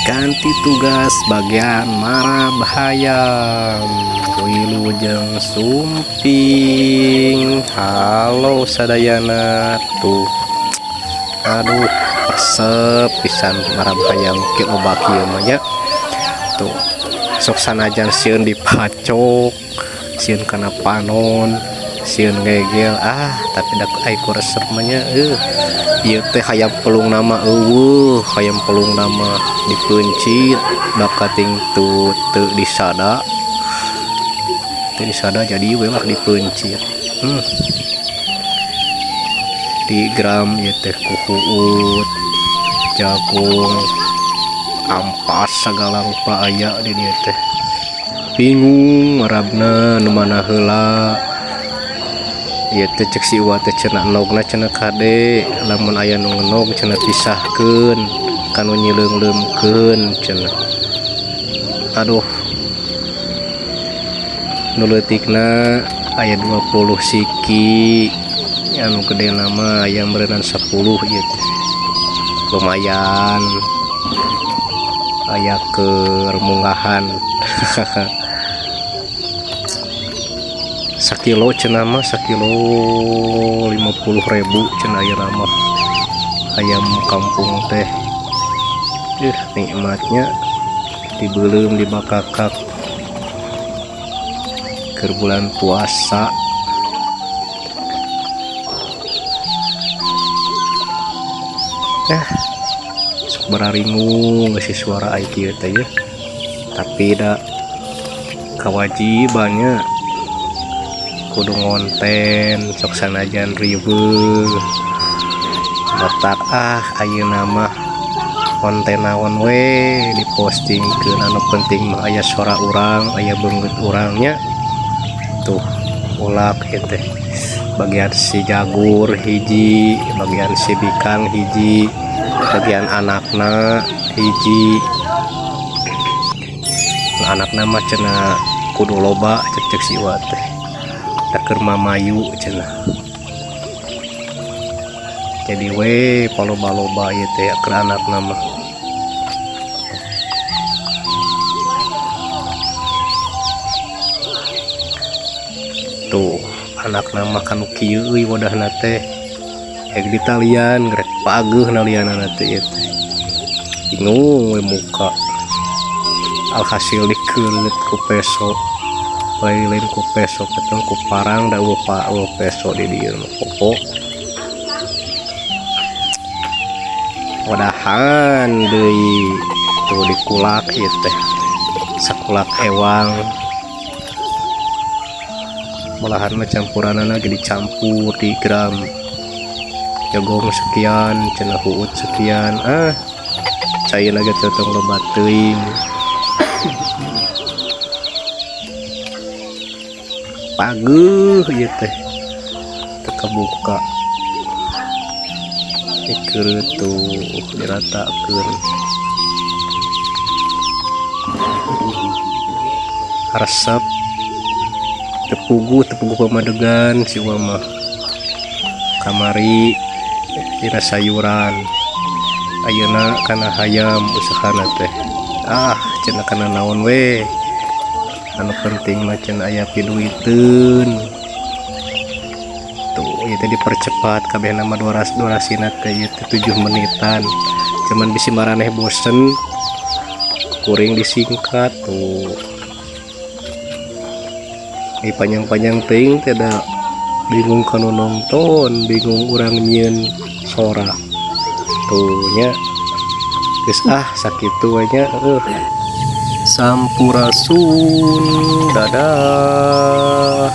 Ganti tugas bagian marab hayam Wilujeng Sumping. Halo sadayana tuh, aduh resep pisan marab hayam ki loba kieu mah nya. Tuh sok sanajan sieun dipacok, sieun kana panon, sieun ngegel, ah tapi da ai ku resep mah nya. Ieu teh hayam pelung nama eueuh, hayam pelung nama dipeuncit bakating tu teu disada, teu disada jadi we lah dipeuncit. Di gram ieu teh ku huut, jagung, ampas sagala rupa aya di dieu teh. Bingung marabna nu mana heula. Ieu teh cek si Uwa teh cenah endogna cenah kade, lamun aya nu ngenog cenah pisahkeun ka nu nyileungleumkeun cenah. Aduh, nu leutikna aya 20 siki, anu gedena mah aya meureunnan 10 ieu teh. Lumayan aya keur munggahan. Sakilo cenah mah, sakilo 50.000 cenah ayeuna mah ayam kampung teh. Nikmatnya dibeuleum dibakakak keur bulan puasa. Sok bararingung geus suara ai kieu teh ye. Tapi da kawajibannya kudu ngonten sok sanajan riweuh. Matak ah ayeuna mah konten naon we dipostingkeun, anu penting mah aya suara urang, aya beungeut urangnya. Tuh ulak ieu teh bagian si jagur hiji, bagian si bikang hiji, bagian anakna hiji. Anakna mah cenah kudu loba cek-cek si Uwa teh. Da keur mamayu cenah. Jadi we paloba-loba ieu teh keur anakna mah. Tuh anakna mah kanu kieu euy wadahna teh. Ek ditalian grek pageuh nalianana teh ieu teh. Bingung we muka. Alhasil dikeuleut ku peso. Lain-lain ku peso keteng ku parang da eueuh eueuh peso di dieu mah pokok. Wadahan deui tuh dikulak ieu teh. Sakulak ewang. Malahan mah campuranana ge dicampur di gram. Jagong sekian, cenah huut sekian. Ah, caina ge teu tong loba teuing. Pageuh ieu teh. Teu kabuka. Dikeureuh tuh diratakeun. Resep tepuguh, tepuguh pamadegan si Uwa mah. Kamari dina sayuran, ayeuna kana hayam usahana teh. Ah, cenah kana naon we. Anu penting mah cenah aya piduiteun. Tuh, ieu teh dipercepat kabeh nama durasina teh ieu teh 7 menitan. Cuman bisi maraneh bosen kuring disingkat tuh. Ini panjang-panjang teuing teh da bingung kanu nonton, bingung urang nyieun sora. Tuh nya. Geus ah sakitu we nya heuh. Sampurasun, dadah.